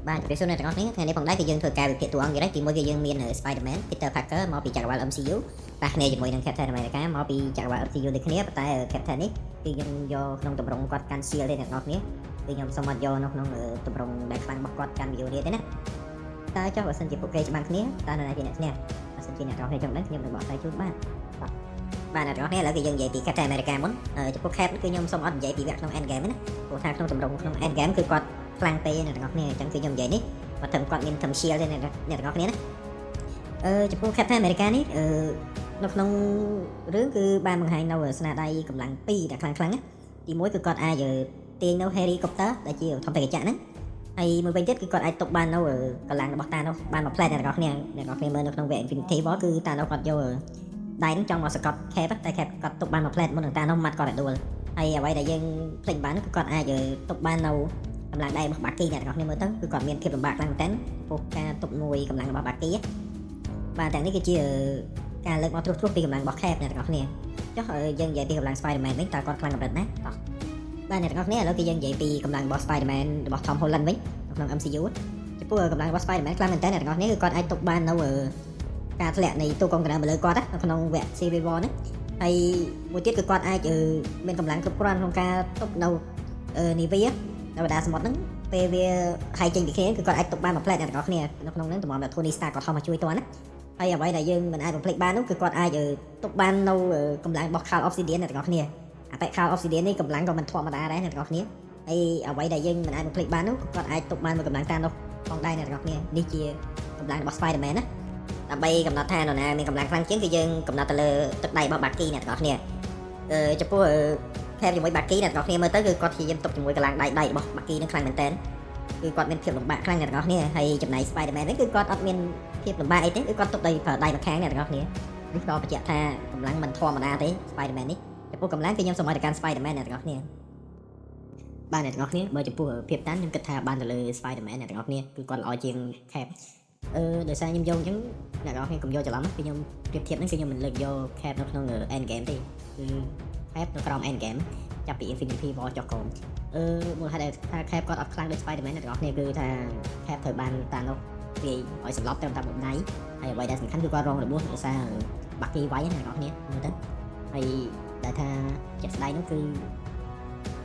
បាទជម្រាបសួរអ្នកទាំងអស់គ្នាថ្ងៃនេះផងដែរគឺយើងធ្វើការវិភាគតួអង្គយ៉ាងនេះទីមួយគឺយើងមាន Spider-Man Peter Parker មកពីចក្រវាល MCU ប៉ះគ្នាជាមួយនឹង Captain America មកពីចក្រវាល MCU ដូចគ្នាប៉ុន្តែ Captain នេះគឺខ្ញុំយកក្នុងទម្រង់គាត់កាន់ shield ទេអ្នកទាំងអស់គ្នាគឺខ្ញុំសូមអត់យកនៅក្នុងទម្រង់ដែលខ្លាំងរបស់គាត់កាន់ Mjolnir ទេណាតើចុះបើសិនជាពួកគេច្បាំងគ្នាតើនរណាជាអ្នកឈ្នះបើសិនជាអ្នកទាំងអស់គ្នាចង់ដឹងខ្ញុំនឹងបកស្រាយជូនបាទបាទអ្នកទាំងអស់គ្នាឥឡូវគឺយើងនិយាយពី Captain America មុនចំពោះ Cap គឺខ្ញុំសូមអត់និយាយពីវគ្គក្នុង Endgame ទេណាព្រោះថាក្នុងទម្រង់ក្នុង Endgame គឺគាត់ខ្លាំងពេកអ្នកទាំងអស់គ្នាអញ្ចឹងគឺខ្ញុំនិយាយនេះគាត់ធ្វើគាត់មានធ្វើ shield ទេអ្នកអ្នកទាំងអស់គ្នាណាចំពោះ Captain America នេះនៅក្នុងរឿងគឺបានបង្ហាញនៅស្នាដៃកម្លាំង2ដែលខ្លាំងខ្លាំងណាទីមួយគឺគាត់អាចទាញនៅ helicopter ដែលជាធំតែកញ្ចក់ហ្នឹងហើយមួយវិញទៀតគឺគាត់អាចទប់បាននៅកម្លាំងរបស់ Thanos បានមួយផ្លែអ្នកទាំងអស់គ្នាអ្នកទាំងអស់គ្នាមើលនៅក្នុងវគ្គ Infinity War គឺ Thanos គាត់យកដៃហ្នឹងចង់មកសកត់ Cap តែ Cap គាត់ទប់បានមួយផ្លែមុននឹង Thanos ម៉ាត់គាត់ឲ្យដួលហើយអ្វីដែលយើងភ្លេចបានគឺគាត់អាចទប់បាននៅកម្លាំងដៃរបស់បាគីអ្នកទាំងអស់គ្នាមើលទៅគឺគាត់មានភាពលំបាកខ្លាំងមែនទែនចំពោះការទប់មួយកម្លាំងរបស់បាគីបាទទាំងនេះគឺជាការលើកមកត្រួសត្រាសពីកម្លាំងរបស់ Cap អ្នកទាំងអស់គ្នាចុះយើងនិយាយពីកម្លាំង Spider-Man វិញតើគាត់ខ្លាំងកម្រិតណាតោះបាទអ្នកទាំងអស់គ្នាឥឡូវគឺយើងនិយាយពីកម្លាំងរបស់ Spider-Man របស់ Tom Holland វិញក្នុង MCU ចំពោះកម្លាំងរបស់ Spider-Man ខ្លាំងមែនទែនអ្នកទាំងអស់គ្នាគឺគាត់អាចទប់បាននៅការធ្លាក់នៃទូកុងតឺន័រមកលើគាត់នៅក្នុងវគ្គ Civil War ហ្នឹងហើយមួយទៀតគឺគាត់អាចមានកម្លាំងគ្រប់គ្រាន់ក្នុងការទប់នៅនាវានៅបដាសមុទ្រហ្នឹងពេលវាហែកចេញពីគ្នាគឺគាត់អាចទប់បានមួយផ្លែអ្នកទាំងអស់គ្នានៅក្នុងហ្នឹងតម្រាំតែ Tony Stark គាត់ហោះមកជួយទាន់ណាហើយអ្វីដែលយើងមិនអាចបំភ្លេចបាននោះគឺគាត់អាចទប់បាននៅកម្លាំងរបស់ Cull Obsidian អ្នកទាំងអស់គ្នាអាប៉ែ Cull Obsidian នេះកម្លាំងក៏មិនធម្មតាដែរអ្នកទាំងអស់គ្នាហើយអ្វីដែលយើងមិនអាចបំភ្លេចបាននោះគឺគាត់អាចទប់បានមួយកម្លាំង Thanos ផងដែរអ្នកទាំងអស់គ្នានេះជាកម្លាំងរបស់ Spider-Man ណាដើម្បីកំណត់ថានរណាមានកម្លាំងខ្លាំងជាងគឺយើងកំណត់ទៅលើទឹកដៃរបស់ Bucky អ្នកទាំងអស់គ្នាចំពោះ Cap ជាមួយ Bucky អ្នកទាំងអស់គ្នាមើលទៅគឺគាត់ព្យាយាមទប់ជាមួយកម្លាំងដៃដៃរបស់ Bucky នឹងខ្លាំងមែនទែនគឺគាត់មានភាពលំបាកខ្លាំងអ្នកទាំងអស់គ្នាហើយចំណែក Spider-Man វិញគឺគាត់អត់មានភាពលំបាកអីទេគឺគាត់ទប់ដោយប្រើដៃម្ខាងអ្នកទាំងអស់គ្នានេះក៏បញ្ជាក់ថាកម្លាំងមិនធម្មតាទេ Spider-Man នេះចំពោះកម្លាំងគឺខ្ញុំសូមឲ្យទៅកាន់ Spider-Man អ្នកទាំងអស់គ្នាបាទអ្នកទាំងអស់គ្នាបើចំពោះភាពតាន់ខ្ញុំគិតថាបានទៅលើ Spider-Man អ្នកទាំងអស់គ្នាគឺគាត់ល្អជាង Cap ដោយសារខ្ញុំយកអញ្ចឹងអ្នកទាំងអស់គ្នាកុំយកច្រឡំគឺខ្ញុំប្រៀបធៀបហ្នឹងគឺខ្ញុំមិនលើកយក Cap នៅក្នុង End Game ទេគឺ Cap នៅក្រោម End Game ចាប់ពី Infinity War ចុះក្រោមមូលហេតុដែលថា Cap គាត់អត់ខ្លាំងដូច Spider-Man អ្នកទាំងអស់គ្នាគឺថា Cap ត្រូវបាន Thanos វាយឲ្យសម្លាប់ត្រឹមតែមួយដៃហើយអ្វីដែលសំខាន់គឺគាត់រងរបួសដោយសារបាក់គេវាយណាអ្នកទាំងអស់គ្នាមើលទៅហើយដែលថាជាក់ស្ដែងនោះគឺ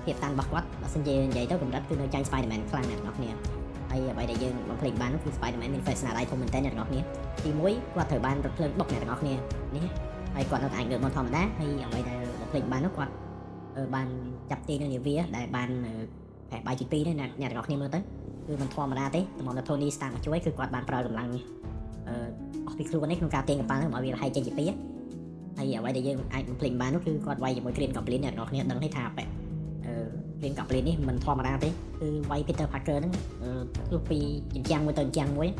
ភាពតាន់របស់គាត់បើសិនជានិយាយទៅកម្រិតគឺនៅចាញ់ Spider-Man ខ្លាំងអ្នកទាំងអស់គ្នាហើយអ្វីដែលយើងបំភ្លេចបាននោះគឺ Spider-Man មាន face ស្នាដៃធំមែនទែនអ្នកទាំងអស់គ្នាទី1គាត់ត្រូវបានរថភ្លើងបុកអ្នកទាំងអស់គ្នានេះហើយគាត់នៅតែអាចងើបមកធម្មតាហើយអ្វីដែលបំភ្លេចបាននោះគាត់បានចាប់ទាញនៅនាវាដែលបានប្រហែលបាយទី2នេះអ្នកអ្នកទាំងអស់គ្នាមើលទៅគឺមិនធម្មតាទេតម្រាំតែ Tony Stark មកជួយគឺគាត់បានប្រើកម្លាំងអស់ពីខ្លួននេះក្នុងការទាញកប៉ាល់ហ្នឹងឲ្យវាហែកចេញជាពីរហើយអ្វីដែលយើងអាចបំភ្លេចបាននោះគឺគាត់វាយជាមួយ Green Goblin អ្នកទាំងអស់គ្នាដឹងទេថាប៉ែGreen Goblin នេះមិនធម្មតាទេគឺវាយ Peter Parker ហ្នឹងទោះពីជញ្ជាំងមួយទៅជញ្ជាំងមួយ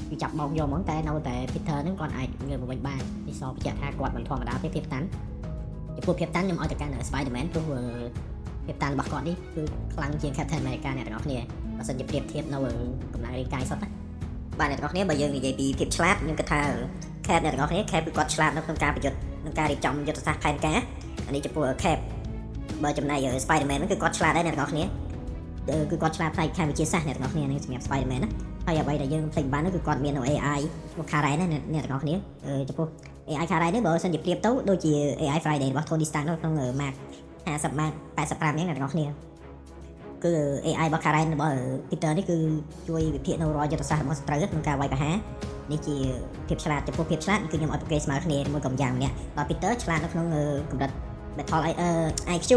គឺចាប់បោកយកហ្មងតែនៅតែ Peter ហ្នឹងគាត់អាចងើបមកវិញបាននេះសបញ្ជាក់ថាគាត់មិនធម្មតាទេភាពតាន់ចំពោះភាពតាន់ខ្ញុំឲ្យទៅកាន់ Spider-Man ព្រោះភាពតាន់របស់គាត់នេះគឺខ្លាំងជាង Captain America អ្នកទាំងអស់គ្នាបើសិនជាប្រៀបធៀបនៅកម្លាំងរាងកាយសុទ្ធណាបាទអ្នកទាំងអស់គ្នាបើយើងនិយាយពីភាពឆ្លាតខ្ញុំគិតថា Cap អ្នកទាំងអស់គ្នា Cap គឺគាត់ឆ្លាតនៅក្នុងការប្រយុទ្ធក្នុងការរៀបចំយុទ្ធសាស្ត្រផែនការអានេះចំពោះ Cap បើចំណែក Spider-Man ហ្នឹងគឺគាត់ឆ្លាតដែរអ្នកទាំងអស់គ្នាគឺគាត់ឆ្លាតផ្នែកខាងវិទ្យាសាស្ត្រអ្នកទាំងអស់គ្នានេះសម្រាប់ Spider-Man ណាហើយអ្វីដែលយើងភ្លេចបាននោះគឺគាត់មាននៅ AI ឈ្មោះ Karen ណាអ្នកទាំងអស់គ្នាចំពោះ AI Karen នេះបើសិនជាប្រៀបទៅដូចជា AI Friday របស់ Tony Stark នៅក្នុង Mark 50 Mark 85ហ្នឹងអ្នកទាំងអស់គ្នាគឺ AI របស់ Karen របស់ Peter នេះគឺជួយវិភាគនៅរាល់យុទ្ធសាស្ត្ររបស់សត្រូវក្នុងការវាយប្រហារនេះជាភាពឆ្លាតចំពោះភាពឆ្លាតគឺខ្ញុំឲ្យពួកគេស្មើគ្នាមួយកំយ៉ាងម្នាក់ដល់ Peter ឆ្លាតនៅក្នុងកម្រិត Battle IQ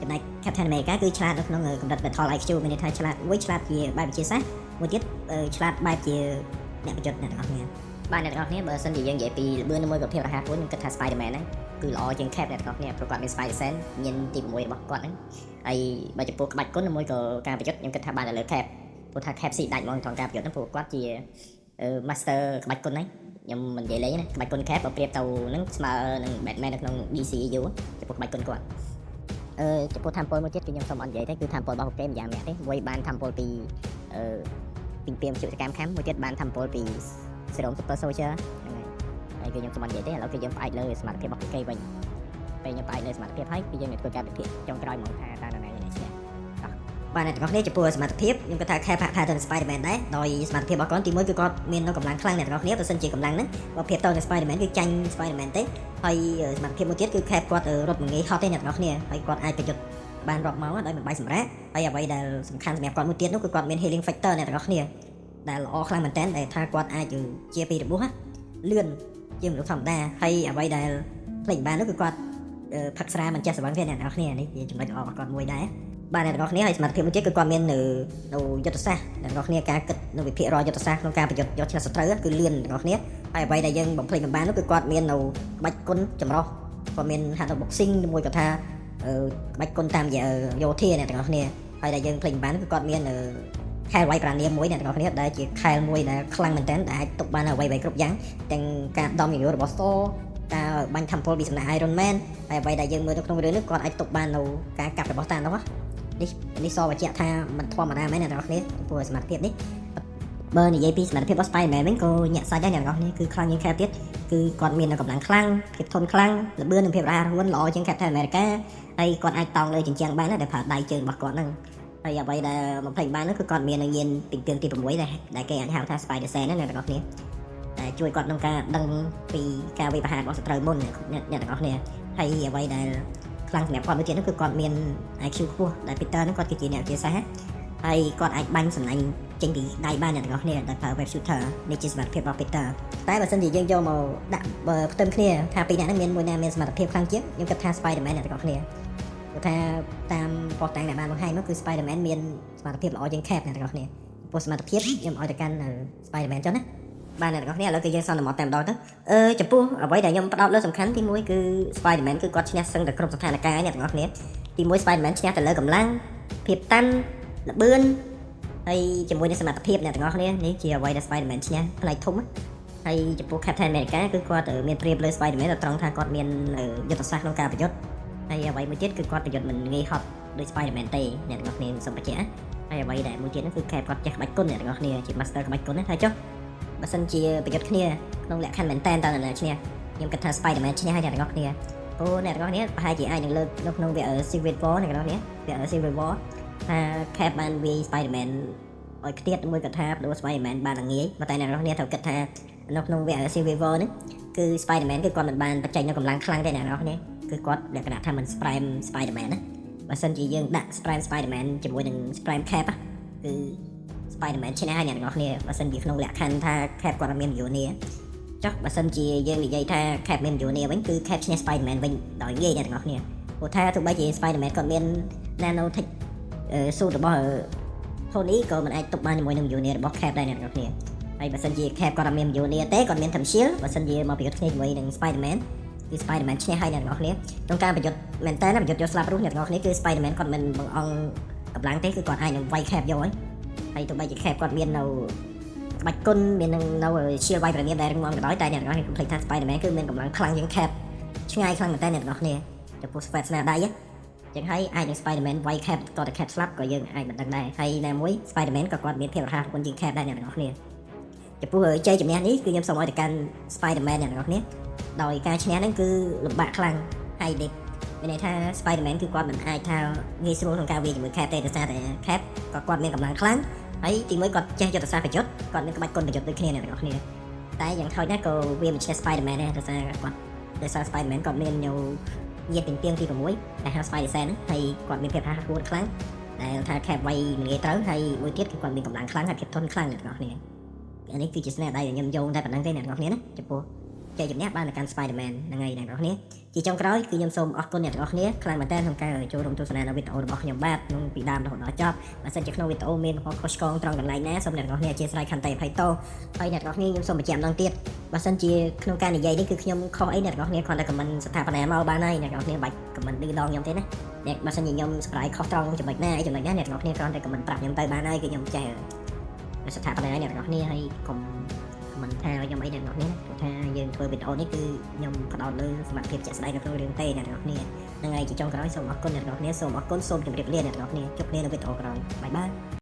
ចំណែក Captain America គឺឆ្លាតនៅក្នុងកម្រិត Battle IQ មានន័យថាឆ្លាតមួយឆ្លាតជាបែបវិទ្យាសាស្ត្រមួយទៀតឆ្លាតបែបជាអ្នកប្រយុទ្ធអ្នកទាំងអស់គ្នាបាទអ្នកទាំងអស់គ្នាបើសិនជាយើងនិយាយពីល្បឿនមួយក៏ភាពរហ័សហួនខ្ញុំគិតថា Spider-Man ហ្នឹងគឺល្អជាង Cap អ្នកទាំងអស់គ្នាព្រោះគាត់មាន Spider Sense ញៀនទី6របស់គាត់ហ្នឹងហើយបើចំពោះក្បាច់គុណមួយក៏ការប្រយុទ្ធខ្ញុំគិតថាបានទៅលើ Cap ព្រោះថា Cap ស៊ីដាច់ហ្មងត្រង់ការប្រយុទ្ធហ្នឹងព្រោះគាត់ជា Master ក្បាច់គុណហ្នឹងខ្ញុំមិននិយាយលេងណាក្បាច់គុណ Cap បើប្រៀបទៅនឹងស្មើនឹង Batman នៅក្នុង DCU ចំពោះក្បាច់គុណគាត់ចំពោះថាមពលមួយទៀតគឺខ្ញុំសូមអត់និយាយទេគឺថាមពលរបស់គេម្យ៉ាងម្នាក់ទេមួយបានថាមពលពីពីពីមជកម្មខំមួយទៀតបានថាមពលពី Serum Super Soldier ហ្នឹងហើយហើយគឺខ្ញុំសូមអត់និយាយទេឥឡូវគឺយើងផ្អែកលើសមត្ថភាពរបស់គេវិញពេលខ្ញុំផ្អែកលើសមត្ថភាពហើយគឺយើងនឹងធ្វើការវិភាគចុងក្រោយហ្មងថាតើនរណាជាអ្នកឈ្នះតោះ បាទអ្នកទាំងអស់គ្នាចំពោះសមត្ថភាពខ្ញុំគិតថា Cap ហាក់ផែទៅនឹង Spider-Man ដែរដោយសមត្ថភាពរបស់គាត់ទីមួយគឺគាត់មាននៅកម្លាំងខ្លាំងអ្នកទាំងអស់គ្នាបើសិនជាកម្លាំងហ្នឹងបើប្រៀបទៅនឹង Spider-Man គឺចាញ់ Spider-Man ទេ។ហើយសមត្ថភាពមួយទៀតគឺ Cap គាត់រត់មិនងាយហត់ទេអ្នកទាំងអស់គ្នាហើយគាត់អាចប្រយុទ្ធបានរាប់ម៉ោងដោយមិនបាច់សម្រាកហើយអ្វីដែលសំខាន់សម្រាប់គាត់មួយទៀតនោះគឺគាត់មាន healing factor អ្នកទាំងអស់គ្នាដែលល្អខ្លាំងមែនទែនដែលថាគាត់អាចជាពីរបួសលឿនជាងមនុស្សធម្មតាហើយអ្វីដែលភ្លេចបាននោះគឺគាត់ផឹកស្រាមិនចេះស្រវឹងទេអ្នកទាំងអស់គ្នានេះជាចំណុចល្អរបស់គាត់មួយដែរបាទអ្នកទាំងអស់គ្នាហើយសមត្ថភាពមួយទៀតគឺគាត់មាននៅយុទ្ធសាស្ត្រអ្នកទាំងអស់គ្នាការគិតនៅវិភាគរាល់យុទ្ធសាស្ត្រក្នុងការប្រយុទ្ធយកឈ្នះសត្រូវគឺលឿនអ្នកទាំងអស់គ្នាហើយអ្វីដែលយើងបំភ្លេចមិនបាននោះគឺគាត់មាននៅក្បាច់គុណចម្រុះគាត់មានហាត់នៅ boxing មួយគាត់ថាក្បាច់គុណតាមរយៈយោធាអ្នកទាំងអស់គ្នាហើយដែលយើងភ្លេចមិនបានគឺគាត់មានខែល vibranium មួយអ្នកទាំងអស់គ្នាដែលជាខែលមួយដែលខ្លាំងមែនទែនដែលអាចទប់បានអ្វីៗគ្រប់យ៉ាងទាំងការដំជំនួសរបស់ Thor ការបាញ់ធម្មពលពីសំណាក់ Iron Man ហើយអ្វីដែលយើងមើលនៅក្នុងរឿងនេះគាត់អាចទប់បាននៅការកាប់របស់ Thanos នេះនេះសបញ្ជាក់ថាមិនធម្មតាមែនអ្នកទាំងអស់គ្នាចំពោះសមត្ថភាពនេះបើនិយាយពីសមត្ថភាពរបស់ Spider-Man វិញក៏ញាក់សាច់ដែរអ្នកទាំងអស់គ្នាគឺខ្លាំងជាង Cap ទៀតគឺគាត់មានកម្លាំងខ្លាំងភាពធន់ខ្លាំងល្បឿននិងភាពរហ័សរហួនល្អជាង Captain America ហើយគាត់អាចតោងលើជញ្ជាំងបានដែលប្រើដៃជើងរបស់គាត់ហ្នឹងហើយអ្វីដែលបំភ្លេចបាននោះគឺគាត់មាននៅញាណពីពីទី6ដែរដែលគេអាចហៅថា Spider Sense ណាអ្នកទាំងអស់គ្នាដែលជួយគាត់ក្នុងការដឹងពីការវាយប្រហាររបស់សត្រូវមុនអ្នកអ្នកទាំងអស់គ្នាហើយអ្វីដែលខ្លាំងសម្រាប់គាត់មួយទៀតនោះគឺគាត់មាន IQ ខ្ពស់ដែល Peter ហ្នឹងគាត់គឺជាអ្នកវិទ្យាសាស្ត្រហើយគាត់អាចបាញ់សំណាញ់ចេញពីដៃបានអ្នកទាំងអស់គ្នាដែលប្រើ web shooter នេះជាសមត្ថភាពរបស់ Peter តែបើសិនជាយើងយកមកដាក់បើផ្ទឹមគ្នាថាពីរនាក់ហ្នឹងមានមួយណាមានសមត្ថភាពខ្លាំងជាងខ្ញុំគិតថា Spider-Man អ្នកទាំងអស់គ្នាព្រោះថាតាមភស្តុតាងដែលបានបង្ហាញមកគឺ Spider-Man មានសមត្ថភាពល្អជាង Cap អ្នកទាំងអស់គ្នាព្រោះសមត្ថភាពខ្ញុំឲ្យទៅកាន់ Spider-Man ចុះណាបាទអ្នកទាំងអស់គ្នាឥឡូវគឺយើងសន្មតតែម្ដងទៅអឺចំពោះអ្វីដែលខ្ញុំផ្ដោតលើសំខាន់ទីមួយគឺ Spider-Man គឺគាត់ឈ្នះសឹងតែគ្រប់ស្ថានភាពអ្នកទាំងអស់គ្នាទីមួយ Spider-Man ឈ្នះទៅលើកម្លាំងភាពតាន់ល្បឿនហើយជាមួយនឹងសមត្ថភាពអ្នកទាំងអស់គ្នានេះជាអ្វីដែល Spider-Man ឈ្នះផ្នែកធំហើយចំពោះ Captain America គឺគាត់មានប្រៀបលើ Spider-Man ទៅត្រង់ថាគាត់មានយុទ្ធសាស្ត្រក្នុងការប្រយុទ្ធហើយអ្វីមួយទៀតគឺគាត់ប្រយុទ្ធមិនងាយហត់ដូច Spider-Man ទេអ្នកទាំងអស់គ្នាសូមបញ្ជាក់ហើយអ្វីដែលមួយទៀតនោះគឺ Cap គាត់ចេះក្បាច់គុណអ្នកទាំងអស់គ្នាជា Master ក្បាច់គុណណាថាចុះបើសិនជាប្រយុទ្ធគ្នាក្នុងលក្ខខណ្ឌមែនតែនតើអ្នកឈ្នះខ្ញុំគិតថា Spider-Man ឈ្នះហើយអ្នកទាំងអស់គ្នាអូអ្នកទាំងអស់គ្នាប្រហែលជាអាចនឹងលើកនៅក្នុងវគ្គ Civil War អ្នកទាំងអស់គ្នាវគ្គ Civil War ថា Cap បានវាយ Spider-Man ឲ្យខ្ទាតមួយគាត់ថាបដូរ Spider-Man បានងាយប៉ុន្តែអ្នកទាំងអស់គ្នាត្រូវគិតថានៅក្នុងវគ្គ Civil War នេះគឺ Spider-Man គឺគាត់មិនបានបញ្ចេញនៅកម្លាំងខ្លាំងទេអ្នកទាំងអស់គ្នាគឺគាត់លក្ខណៈថាមិន Prime Spider-Man ណាបើសិនជាយើងដាក់ Prime Spider-Man ជាមួយនឹង Prime Cap គឺ Spider-Man ឈ្នះហើយអ្នកទាំងអស់គ្នាបើសិនជាក្នុងលក្ខខណ្ឌថា Cap គាត់អត់មាន Mjolnir ចុះបើសិនជាយើងនិយាយថា Cap មាន Mjolnir វិញគឺ Cap ឈ្នះ Spider-Man វិញដោយងាយអ្នកទាំងអស់គ្នាព្រោះថាទោះបីជា Spider-Man គាត់មាន Nano Tech ស៊ូតរបស់ Tony ក៏មិនអាចទប់បានជាមួយនឹង Mjolnir របស់ Cap ដែរអ្នកទាំងអស់គ្នាហើយបើសិនជា Cap គាត់អត់មាន Mjolnir ទេគាត់មាន Time Shield បើសិនជាមកប្រយុទ្ធគ្នាជាមួយនឹង Spider-Man គឺ Spider-Man ឈ្នះហើយអ្នកទាំងអស់គ្នាក្នុងការប្រយុទ្ធមែនតើប្រយុទ្ធយកស្លាប់រស់អ្នកទាំងអស់គ្នាគឺ Spider-Man គាត់មិនបង្អង់កម្លាំងទេគឺគាត់អាចនឹងវាយ Cap យកហើយហើយទោះបីជា Cap គាត់មាននៅក្បាច់គុណមាននឹងនៅ shield vibranium ដែលរឹងមាំក៏ដោយតែអ្នកទាំងអស់គ្នាកុំភ្លេចថា Spider-Man គឺមានកម្លាំងខ្លាំងជាង Cap ឆ្ងាយខ្លាំងមែនតើអ្នកទាំងអស់គ្នាចំពោះស្វែតស្នាដៃចឹងហើយអាចនឹង Spider-Man វាយ Cap តតែ Cap ស្លាប់ក៏យើងអាចមិនដឹងដែរហើយណាមួយ Spider-Man ក៏គាត់មានភាពរហ័សរហួនជាង Cap ដែរអ្នកទាំងអស់គ្នាចំពោះជ័យជំនះនេះគឺខ្ញុំសូមឲ្យទៅកាន់ Spider-Man អ្នកទាំងអស់គ្នាដោយការឈ្នះហ្នឹងគឺលំបាកខ្លាំងហើយនេះមានន័យថា Spider-Man គឺគាត់មិនអាចថាងាយស្រួលក្នុងការវាយជាមួយ Cap ទេដោយសារតែ Cap ក៏គាត់មានកម្លាំងខ្លាំងហើយទីមួយគាត់ចេះយុទ្ធសាស្ត្រប្រយុទ្ធគាត់មានក្បាច់គុណប្រយុទ្ធដូចគ្នាអ្នកទាំងអស់គ្នាតែយ៉ាងហោចណាស់ក៏វាមិនឈ្នះ Spider-Man ដែរដោយសារគាត់ដោយសារ Spider-Man គាត់មាននៅញាតពីងទី6ដែលហៅ Spider Sense ហ្នឹងហើយគាត់មានភាពរហ័សរហួនខ្លាំងដែលថា Cap វាយមិនងាយត្រូវហើយមួយទៀតគឺគាត់មានកម្លាំងខ្លាំងហើយភាពធន់ខ្លាំងអ្នកទាំងអស់គ្នាអានេះគឺជាស្នាដៃដែលខ្ញុំយោងតែប៉ុណ្្នឹងទេអ្នកទាំងអស់គ្នាណាចំពោះជ័យជំនះបានទៅកាន់ Spider-Man ហ្នឹងហើយអ្នកទាំងអស់គ្នាជាចុងក្រោយគឺខ្ញុំសូមអរគុណអ្នកទាំងអស់គ្នាខ្លាំងមែនទែនក្នុងការចូលរួមទស្សនានៅវីដេអូរបស់ខ្ញុំបាទក្នុងពីដើមរហូតដល់ចប់បើសិនជាក្នុងវីដេអូមានកំហុសខុសឆ្គងត្រង់កន្លែងណាសូមអ្នកទាំងអស់គ្នាអធ្យាស្រ័យខន្តីអភ័យទោសហើយអ្នកទាំងអស់គ្នាខ្ញុំសូមបញ្ជាក់ម្ដងទៀតបើសិនជាក្នុងការនិយាយនេះគឺខ្ញុំខុសអីអ្នកទាំងអស់គ្នាគ្រាន់តែ comment ស្ថាបនាមកបានហើយអ្នកទាំងអស់គ្នាមិនបាច់ comment ឌឺដងខ្ញុំទេណាអ្នកបើសិនជាខ្ញុំស្រាយខុសត្រង់ចំណុចណាអីចំណុចណាអ្នកទាំងអស់គ្នាគ្រាន់តែ comment ប្រាប់ខ្ញុំទៅបានហើយគឺខ្ញុំចេះស្ថាបនាអ្នកទាំងអស់គ្នាហើយកុំ មិនថាខ្ញុំអីអ្នកទាំងអស់គ្នាព្រោះថាយើងធ្វើវីដេអូនេះគឺខ្ញុំផ្ដោតលើសមត្ថភាពជាក់ស្ដែងនៅក្នុងរឿងទេអ្នកទាំងអស់គ្នាហ្នឹងហើយជាចុងក្រោយសូមអរគុណអ្នកទាំងអស់គ្នាសូមអរគុណសូមជម្រាបលាអ្នកទាំងអស់គ្នាជួបគ្នានៅវីដេអូក្រោយ bye bye.